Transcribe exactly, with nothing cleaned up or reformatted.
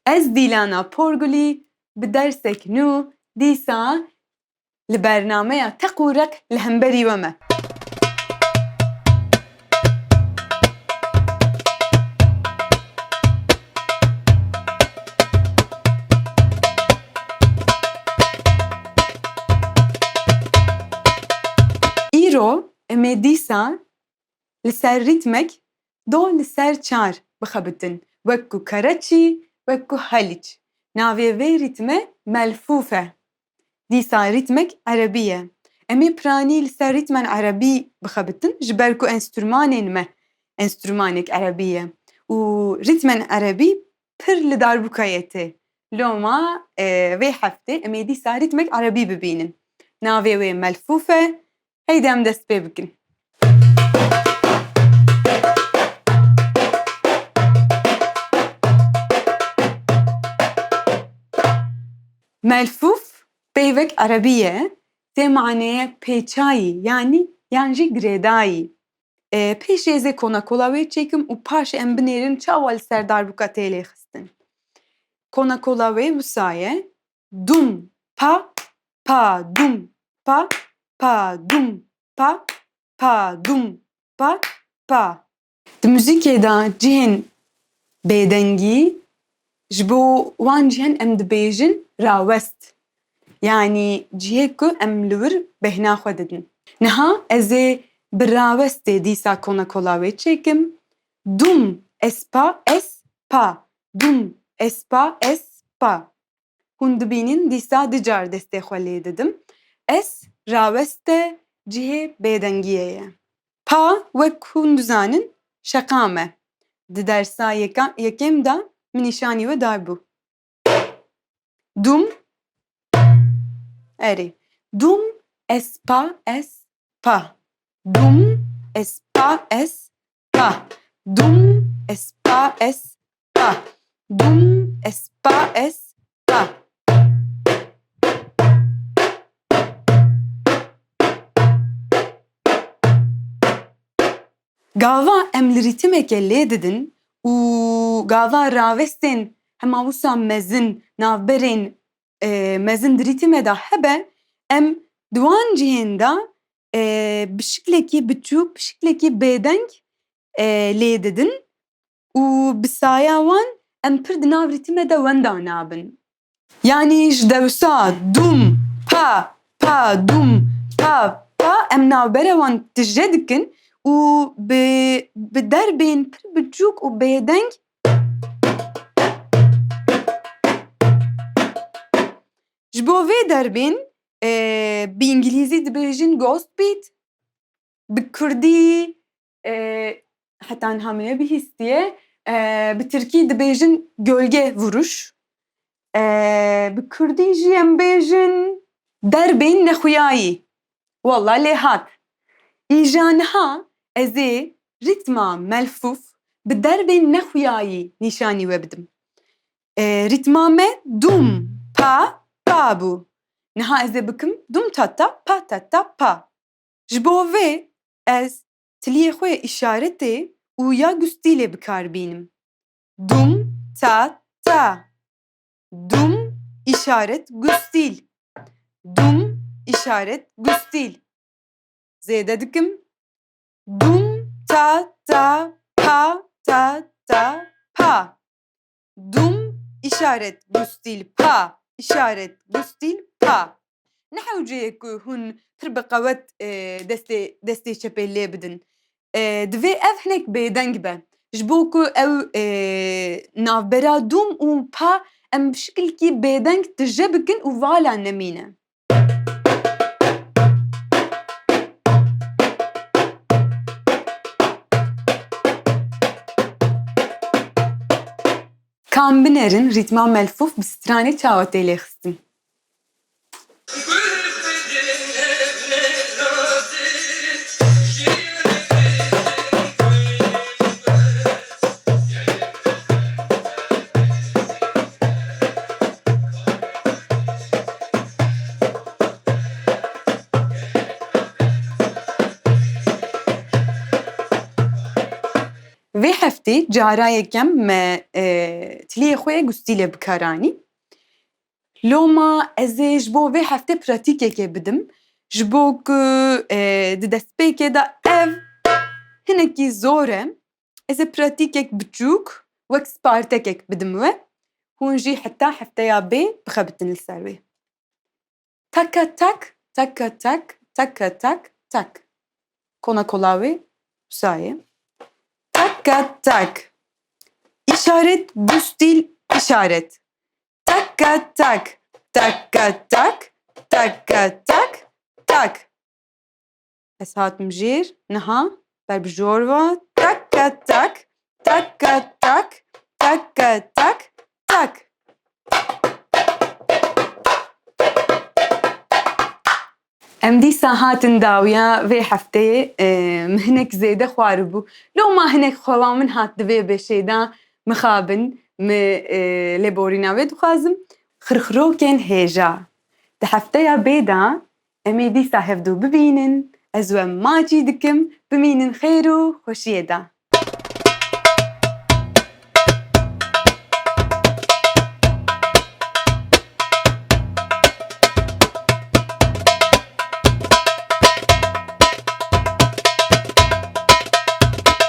Ez Dîlana Porgulî bi dersek nû dîsa li bernameya Teq û Req li hemberî we me. Îro em ê dîsa li ser rîtmek do li ser çar bixebitin, wek ku kereçî, wek ku helîç. Navê vê rîtme melfûf e. Dîsa rîtmek erebî ye. Em ê piranî li ser rîtmen erebî bixebitin, ji ber ku enstrûmanên me enstrûmanek erebî ye û rîtmen erebî pir li darbûkayê tê. Loma, e, vê heftê em ê dîsa rîtmek erebî bibînin. Navê wê melfûf e. Heydi em dest pê bikin. Melfûf peyvek erebî ye, tê maneyê pêçayî, yanî yan jî girêdayî. E, pêşî ez ê konakola wê çêkim û paşê em binêrin çawa li ser darbûka tê lêxistin. Konakola wê wisa ye: dum, pa, pa, dum, pa, pa, dum, pa, pa, dum, pa, pa. Di muzîkê de cihên bêdengî ji bo wan cihên em dibêjin rawest. Yanî cihê ku em li wir bêhna xwe didin. Niha ez ê bi rawestê dîsa konakola wê çêkim. Dum, es, pa, es, pa. Dum, es, pa, es, pa. Hûn dibînin dîsa du car destê xwe lê didim. Es raweste cihê bêdengiyê ye. Pa, wek hûn dizanin, şeqam e. Di dersa yeka-, yekêm de min nîşanî we dabû. Dum, erê. Dum, es, pa, es, pa. Dum, es, pa, es, pa. Dum, es, pa, es, pa. Dum, es, pa, es, pa. Gava em li rîtimeke lê didin û gava rawestên hema wisa mezin, navberên, e, mezin di rîtime de hebe, em di wan cihên de, e, bi şiklekî biçûk, bi şiklekî bêdeng, e, lê didin û bi saya wan em pir di nav rîtime de wenda nabin. Yanî ji dewsa dum, pa, pa, dum, pa, pa, em navbera wan tije dikin û bi, bi derbên pir biçûk û bêdeng ji bo vê derbên, e, bi îngilîzî dibêjin ghost beat, bi kurdî, e, heta niha min nebihîstiye, e, bi tirkî dibêjin gölge vuruş. E, bi kurdî jî em bêjin derbên nexuyayî. Walla lê hat. Îja niha ez ê rîtma melfûf bi derbên nexuyayî nîşanî we bidim. E, rîtma me dum, pa, pa bû. Niha ez ê bikim dum ta ta, pa ta ta, pa. Ji bo vê ez tiliyê xwe yê îşaretê û ya gustîlê bi kar bînim. Dum, ta, ta. Dum, îşaret, gustîl. Dum, îşaret, gustîl. Zêde dikim. Dum, ta, ta, pa, ta, ta, pa. Dum, îşaret, gustîl, pa, îşaret, gustîl, pa. Ne hewce ye ku hûn pir bi qewet, e, destê, destê çepê lê bidin. E, divê ev hinek bêdeng be. Ji bo ku ew, e, navbera dum û pa em bi şikilkî bêdeng tije bikin û vala nemîne. Kam binerin rîtma melfûf bi stranê çawa tê lêxistin? Vê heft- heftê cara yekem me, e, tiliyê xwe yê gustîlê bi kar anî. Loma ez ê ji bo vê heftê pratîkekê bidim. Ji bo ku, e, di destpêkê de ev hinekî zor e, ez ê pratîkek biçûk wek spartekek bidim we. Hûn jî heta hefteya bê bixebitin li ser wê. Taka tak, taka tak, taka tak, tak. Kona kola wê wisa ye. Taka tak. Îşaret, gustîl, îşaret. Taka tak, taka tak, taka tak, tak. Ez hatim jêr, niha ber bi jor ve. Taka tak, taka tak, taka tak, tak. Em dîsa hatin dawiya vê hefteyê, e, min hinek zêde xwaribû. Loma hinek xwewa min hat di vê beşê de, mixabin, min, e, lêborîna wê dixwazim. Xirxirokên hêja. Di hefteya bê de em ê dîsa hevdû bibînin. Ez we maçî dikim, bimînin xêr û xweşiyê de.